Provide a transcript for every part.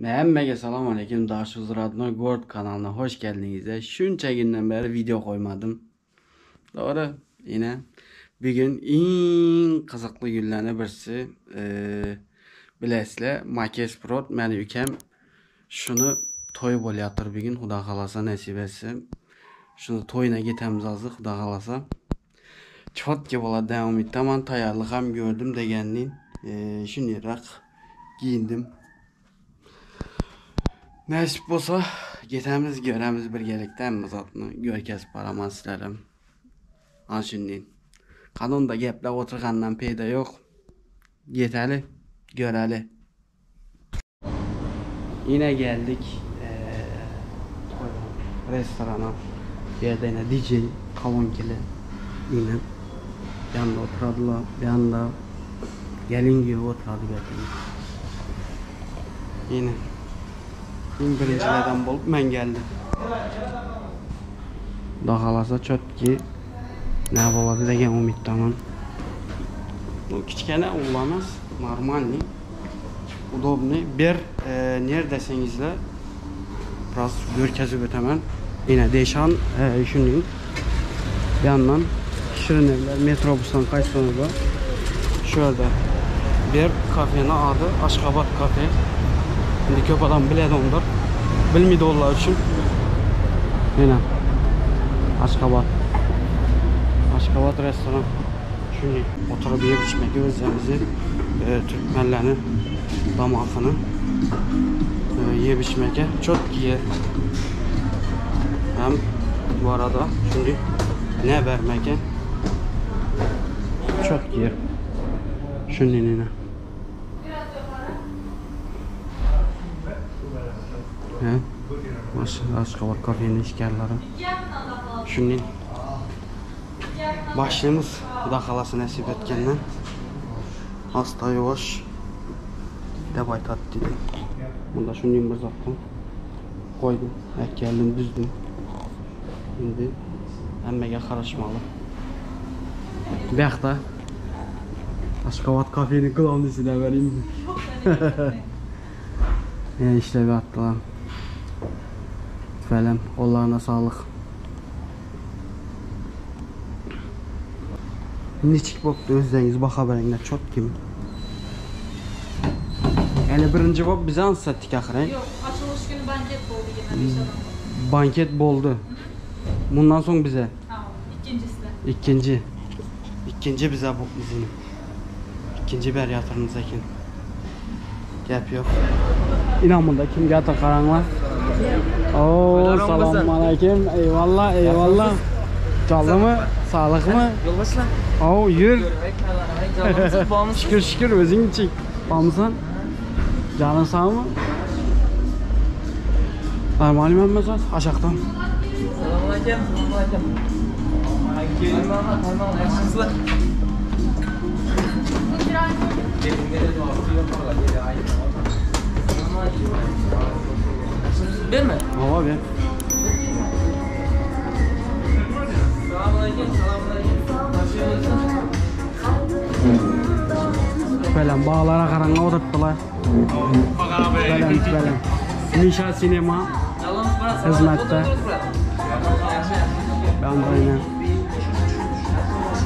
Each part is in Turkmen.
Hemmege salam aleyküm Daşuz Radnoy Gord kanalına hoş geldiniz. Şunça günden beri video koymadım. Doğru yine bugün en kızıklı günlerine birisi e, bilesizler Makes Prod meni ükem şunu toy bolyattır bugün Xuda xalasa nasip etse. Şunu toyuna getemiz azı Xuda xalasa. Çotki bola devam etti. Tayarlık hem gördüm degenliğin. E, şimdi rak giyindim. Nasip bolsa getemiz göremiz birgelikde hemme zatny görkezip baraman sizlere. Ana şimdi kanonda geplep oturgandan peýda ýok. Geteli, göreli. Yine geldik ee, restorana. Bir yerde yine DJ kalonkili yine yanında oturadılar. Bir anda gelin gibi oturadı belki. Yine en birincilerden bolup men geldim. Xudo xalasa çotki ne bolady degen umytdaman. Bu kiçkene ullanaz, normalny, udobny. Bir e, neredesenizle biraz görkezip ötemen. Yine Deşan e, şunun bir yandan Şirinevler metrobusdan kaçsanız şurada bir kafenin adı Aşkabat Kafe. Şimdi köp adam biledi ondur. Bilmeydi onlar için. Yine Aşkabat. Aşkabat restoran. Şimdi oturup yiyip içmek özlerimizi e, Türkmenlerin damakını e, yiyip içmeke çok iyi. Hem bu arada şimdi ne vermeke çok iyi. Şimdi ne? He? Aşkabat kafenin işkarları. Şimdi başlayımız. Xudo xalasa nasip etgenden. Asta yavaş deb aytadi dedi. Bunda shunday bir zatdan koydum. Geldim düzdüm. Şimdi hemmege karışmalı. Bu yoqda Aşkabat kafenin glavnisi de vereyim. Yani işte bir attılar. Falan. Kollarına sağlık. Neçik boptu özleriniz baka berenler çok kim. Yani birinci bop bize ansattık ahire. Yok, açılış günü banket boldu yine beş adam. Banket boldu. Bundan sonra bize. Tamam, ikincisi. İkinci. İkinci bize bu bizim. İkinci ber yatırımız ekin. Gap yok. İnan bunda kim yatır karanlar? Oo salam aleyküm. Eyvallah eyvallah. Canlı mı? Sağlık mı? Yolbaşlar. Oo yür. Şükür şükür özün için. Bamsan. Canın sağ mı? Normal mi mesela? Aşağıdan. Selamünaleyküm. Selamünaleyküm. Yaxşısızlar. Berme. Hava be. Selamünaleyküm. Selamünaleyküm. Belen bağlara karanlığa oturttular. Belen belen. Nişan sinema. Hizmetde. Bir anda yine.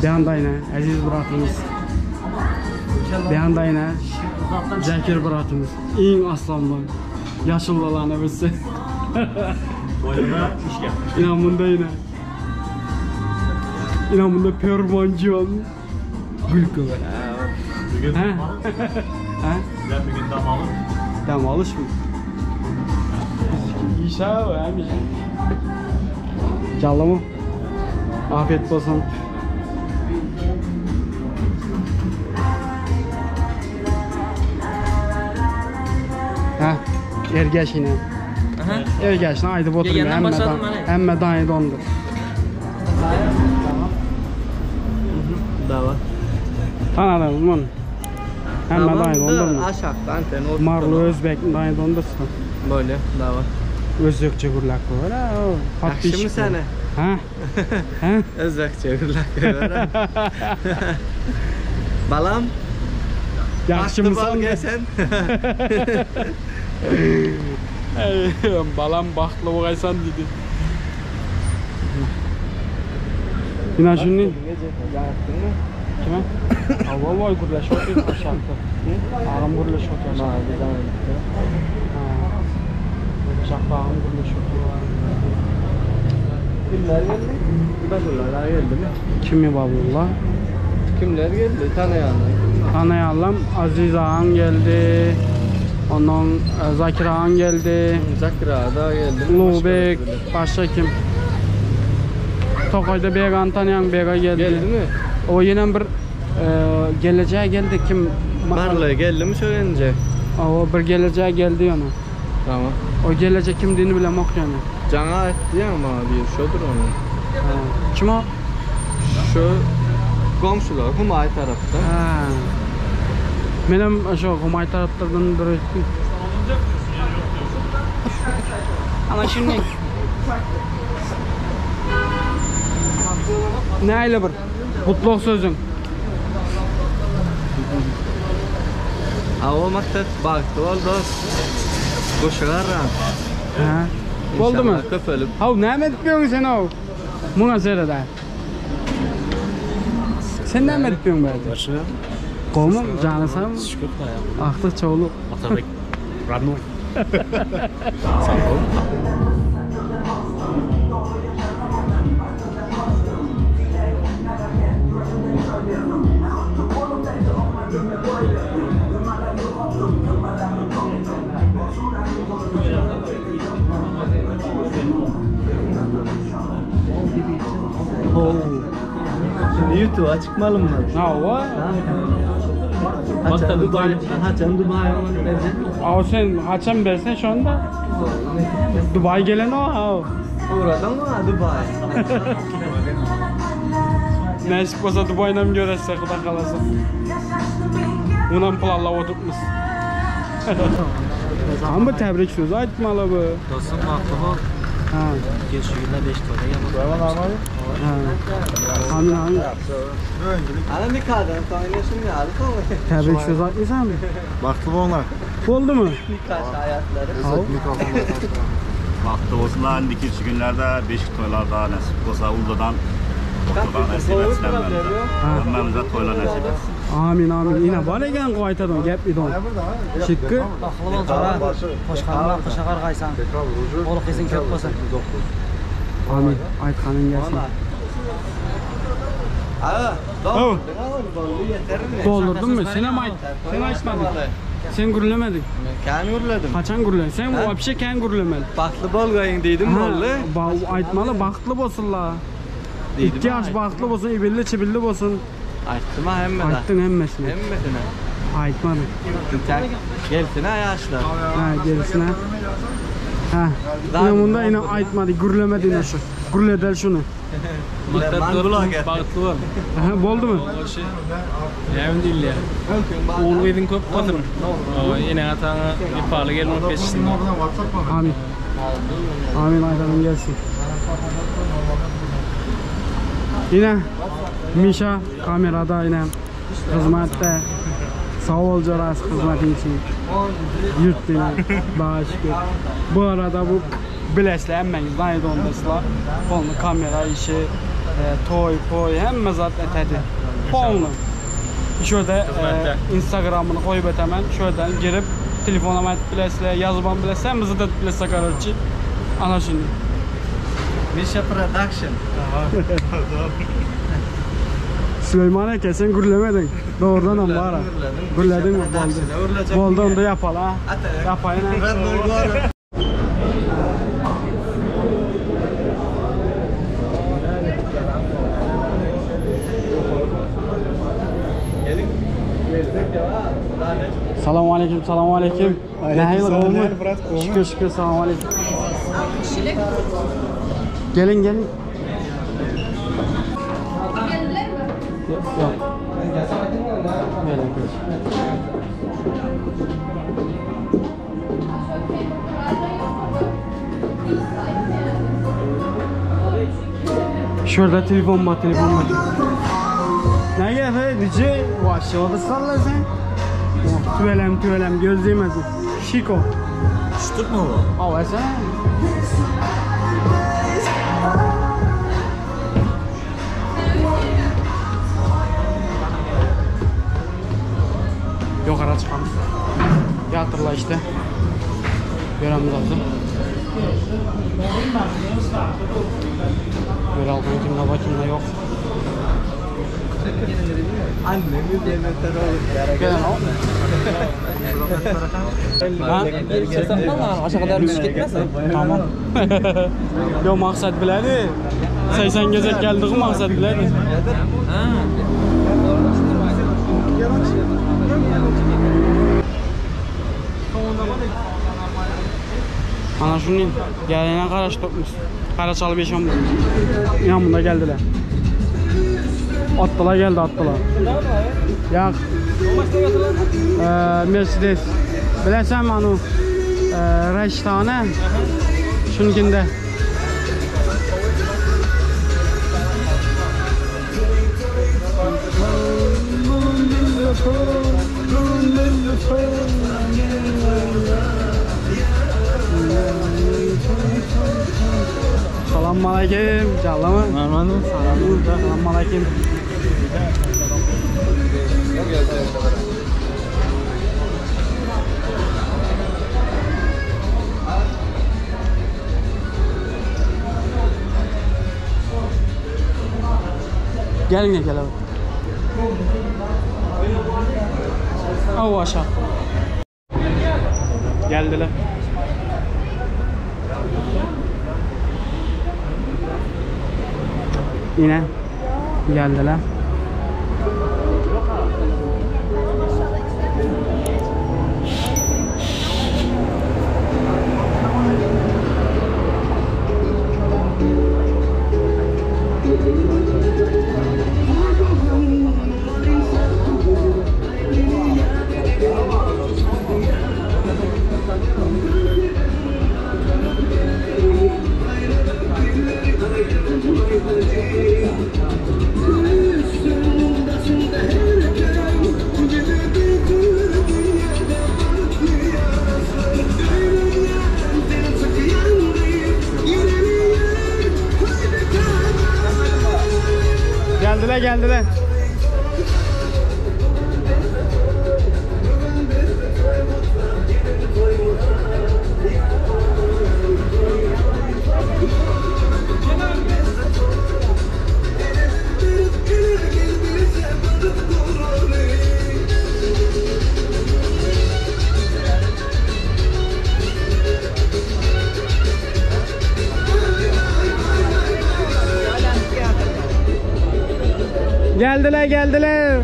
Bir anda yine Aziz bırakımız. Bir anda yine Zakir bırakımız. En aslanlı. Yaşıllılarını bilse. İnan bunda yine. İnan bunda permancı Gülkü böyle. Bugün He? He? Ben bugün dam alır. Dem alış mı? İşe hem işe. Canlı mı? Afiyet olsun. Ha, ergeş yine. Aha. Ergeşini aydıp oturmuyor. Gelgenden Hemme başladım da, hani. hemme dayı dondu. Dava. Tanıdınız mı onu? Hemme dayı dondurma. Aşağıdan ten Marlı Özbek dayı dondursun. Böyle dava. Özbekçe gürlak böyle. Yaxşı mı seni? Ha? Ha? Özbekçe gürlak böyle. Balam. Yaxşı mısın? Gelsen. Balam bagtly bolaýsan diýdi. Ina şuny. Kime? Hawa, waý gürleşip otyr aşakda. Agam gürleşip otyr aşakda. Aşakda agam gürleşip otyr. Kimler geldi? Ibadullalar geldi mi? Kim Ibadulla? Kimler geldi? Tanaýanlar kim? Tanaýanlam Aziz agaň geldi. Ondan e, Zakir agaň geldi. Zakir ağa da geldi. Ulugybek, başga kim? Tokaýda Begany tanýaň, Bega geldi. Geldimi? O ýenem bir e, gelejä geldi kim? Marly geldimi şo gelinje? O bir gelejä geldi ýöne. Tamam. O geleje kimdigini bilemok ýöne. Jaňa aýtdy ýa maňa bir şodur onuň. Ha. Kim o? Şu goňşular Humaý tarapda. Ha. Menem şo Humaý taraplardan bir öýtdüm. Ana şimdi. Näle bir gutlag sözüň? Hawa maksat bagtly bol dost. Goşa garran. Ha. Boldumy? İnşallah köpelip. Haw näme edip ýörüň sen haw? Muňa sered-ä. Sen näme edip ýörüň bärde? Başa. Gowmy? Jany sagmy? Şükür bayağı. Aklyk çowluk. Atabek rodnoy. Sag bol. Şimdi YouTube'a çykmalymmy? Hawa. Haçan Dubai, haçan Dubai berjekmi? Aw sen haçan bersen şonda. Dubai gelen o aw. Ugradyňmy Dubai? Nesip bolsa Dubaýnam göressek Huda halasa. Munam planlap oturupmyz. Tam bir tebrik sözü aýtmaly bu. Dostum bagtly bol. Ha. Geç günde 5 toýda ýa. Ha. Amin amin. Ana nikadan soň ine şuny ýaly soň. Tebrik sözü aýtmaýsaňmy? Bagtly bolňlar. Boldumy? Nika şaýatlary. Bagtly bolsunlar indiki günlerde beşik toýlarda nesip bolsa uludan ortadan nesip etsin hemmämize. Hemmämize toýlar nesip etsin. Amin amin. Ine bar eken gaýtadan gep idon. Şükür. Bagtly bol jora. Hoşganlar hoşagar gaýsan. Bol gyzyň köp bolsun. Amin. Aýtganyň gelsin. Aga, Haw. doldy ýetermi? Doldurdunmy? Sen hem aýt. Sen aýtmadyn. Sen gürlemediň. Men kän gürledim. Haçan gürlen? Sen wapşe kän gürlemeli. Bagtly bolgaýyň diýdim boldy. Ba aýtmaly bagtly bolsunlar. Diýdim. Iki ýaş bagtly bolsun, ibilli çibilli bolsun. Aýtdym ha hemme. Aýtdyň hemmesini. Hemmesine. Aýtmadyn. Tek gelsin ha ýaşlar. Ha gelsin ha. Ha. Ine munda ine aýtmady, gürlemedi ine şu. Gürledel şuny. Man bloger. Bagtly bol. Ha boldumy? Näme diýilýär? Ogul gyzyň köp bolsun. Ene ataňa wepaly gelin bolup ýetişsin. Amin. Amin aýdanyň gelsin. Ine Mişa kamerada ine hyzmatda. Sag bol jorasy hyzmatyň üçin. Ýurt ine. Baga şükür. Bu arada bu bilesler hemmäňiz naýda ondaslar. Polny kamera işi, e, toý, poý hemme zat etedi. Polny. Şurada e, Instagramyny goýup etemen. Şuradan girip telefonam aýdyp bilesler, ýazybam bilesler, hemme zat edip bilesler korotçi. Ana şuny. Misha Production. Süleyman eke sen gürlemedin. Doğrudan hem var ha. Gürledim. Gürledin mi? Boldu. Boldu onda yapalım ha. Yapayın ha. Rodnoy gorod. Salam aleyküm, salam aleyküm. Nähili gowmy? Şükür şükür salam aleyküm. Gelin gelin. Yok. Yok. Gelin geç. Şurada telefon var, telefon var. Ne gel hey DJ? Vahşi oldu salla sen. Oh, tüvelem tüvelem göz değmesin. Şiko. Düşdükmi bu? Aw sen. Ýokara çykalım. Ýatyrla işte. Göremiz hazır. Böyle altına kimde var kimde yok. Annemiz yemekten olur. Gelen o. Ha? Aşağıda düşüp gitmesin. Tamam. Yo maksat biladi. 80 gezek geldik maksat biladi. Ana şunun gelene karaş tutmuş. Karaçalı 5 10. İnan bunda geldiler. Attılar geldi attılar. Ya Mercedes. Biləsən anu Rəştanə şunkində. Salam aleyküm. Canlı mı? Normal mi? Salam aleyküm. Gelin gel abi. Av aşağı. Geldiler. Yine geldiler. Geldiler geldiler. Geldiler geldiler.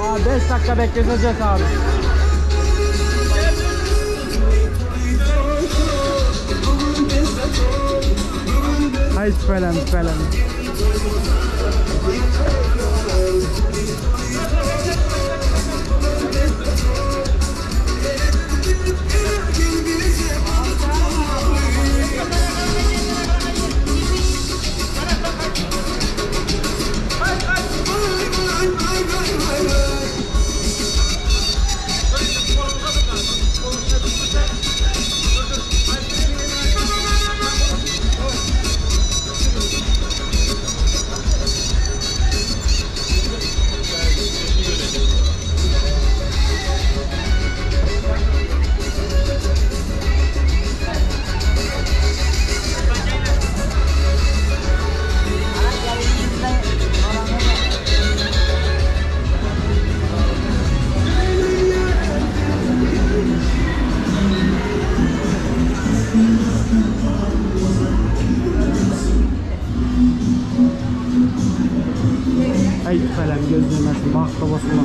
Aa, 5 dakika bekleteceğiz abi. Hayır falan falan. Ay falan gözlemesin. Bak babasına.